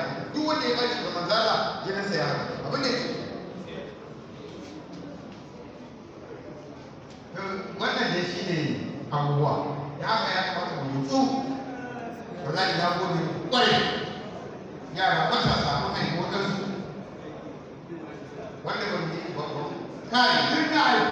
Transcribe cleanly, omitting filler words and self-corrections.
halatta. Duk wanda ya ɓaci ga manzala jininsa ya halatta. Abin da yake wannan dai shi ne abubuwa da haka ya kamata mu nutsu. Wallahi na gode kwarai, yara matasa mun haifi waɗansu wanda ba mu yi ba kai duk na.